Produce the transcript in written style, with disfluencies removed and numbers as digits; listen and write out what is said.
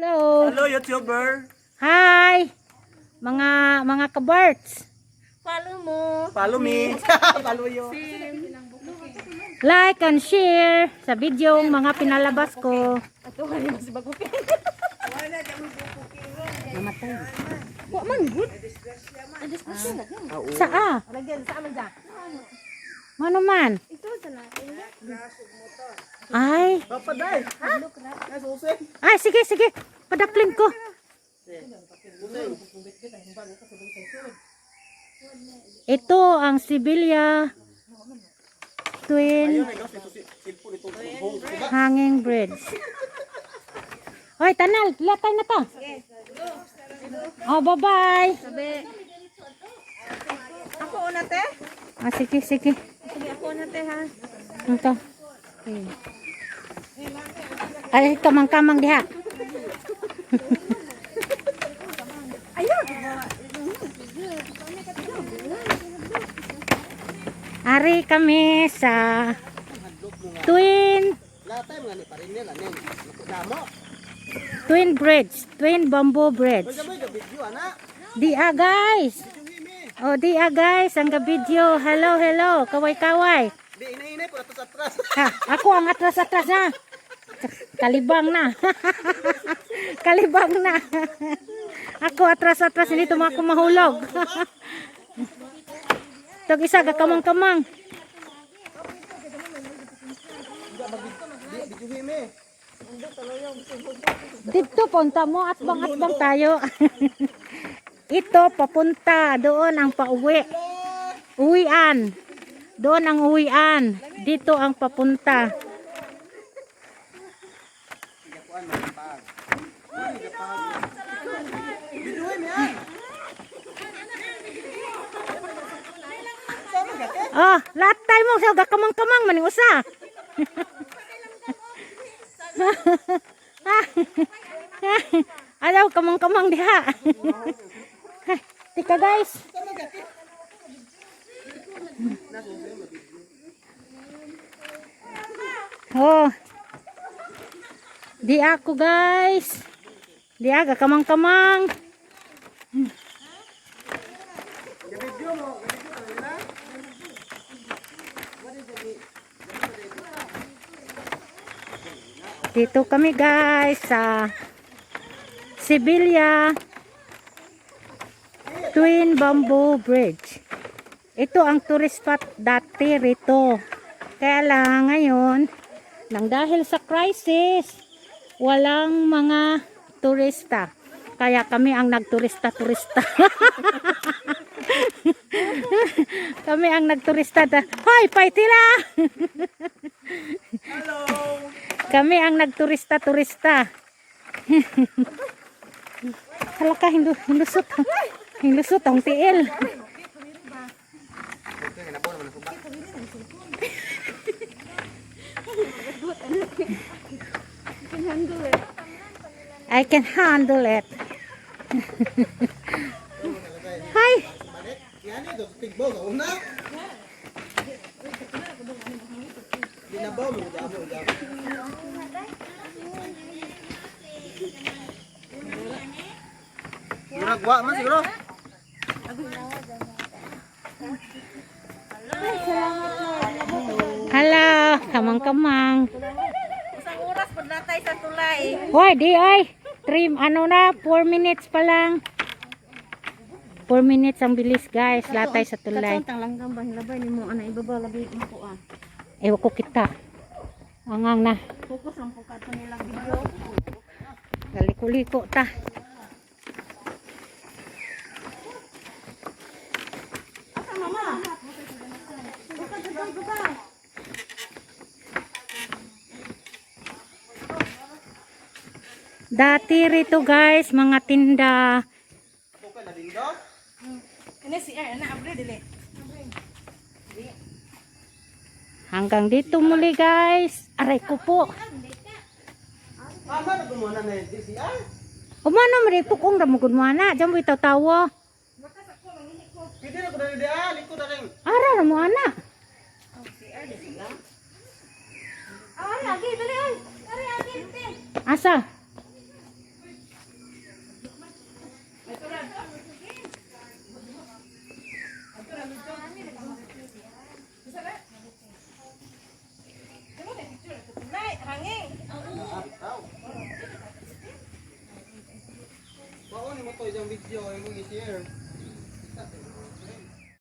Hello. Hello, YouTuber. Hi. Mga kabarts. Follow mo. Follow me. Follow you. Like and share sa video mga pinalabas ko. Ato kani mas bagukin. Namatay. Wa man good. Disgrasya na. Saa? Lagyan sa man ja. Mano man? Ito sa natin. Ay. Papaday. Ha? Nasusin. Ay, sige, sige. Padaplin ko. Ito ang Sibilia Twin Ayun, ay, ito si cellphone ito. Hanging Bridge. Hoy, tanal, latay na ta. Oh, bye-bye. Sabi. Ako una te. Ah, sige, sige. Sige, ako una te ha. Ito. Ay, kamang-kamang diha. Ayun. Ari kami sa Twin Latay mga ni parin nila ning. Damo. Twin Bridge, Twin Bamboo Bridge. Gamay ga video ana. Dia guys. Oh, dia guys, ang video. Hello, hello. Kaway-kaway. Di inay-inay po atas atras. Ha, ako ang atras-atras na. Kalibang na. Kalibang na. Ako atras-atras, hindi ako mahulog. Tag isa gakamang-kamang. Di video hime. Dito punta mo atbang-atbang tayo. Ito papunta doon ang pauwi. Uwian. Doon ang uwian. Dito ang papunta. Video hime ay. Sama ga te. Oh, lahat tayo mo sa gakamang-kamang maning usa. Ayaw kamang-kamang diha. Tika guys. Oh. Di ako guys. Di aga kamang-kamang. Ga video mo, ga video ka nila. Dito kami guys sa Sibilia Twin Bamboo Bridge. Ito ang tourist spot dati rito. Kaya lang ngayon, nang dahil sa crisis, walang mga turista. Kaya kami ang nagturista-turista. Kami ang nagturista. Hoy, paitila! Hello. Kami ang nagturista-turista. Hala ka, hinlusot. Hinlusot ang tiil. I can handle it. Hi! Balik. Yan ito tigbo ga una. Dinabaw mo damo damo. Murag wa man siguro. Hala, kamang-kamang. Isang oras pud natay sa tulay. Hoy, di ay. Three, ano na, 4 minutes pa lang. 4 minutes ang bilis guys, latay sa tulay. Katong langgam ba hilabay nimo ana ibaba labi mo ko ah. Ewan ko kita. Angang na. Focus lang po kato nilang video. Galiko-liko ta. Asa mama? Buka dito buka. Dati rito guys, mga tinda. Tukay na ding do. Kani si Air ana abre dili. Hanggang dito muli guys. Aray ko po. Ama na gumana na DCR. Umano mo kung ramugod mo ana. Diyan mo itaw-tawa. Pwede na ko dali di ah, liko na rin. Ara ra mo ana. Ah, lagi dali oy. Ari agi te. Asa? Baon ni mo to isang video imong i-share.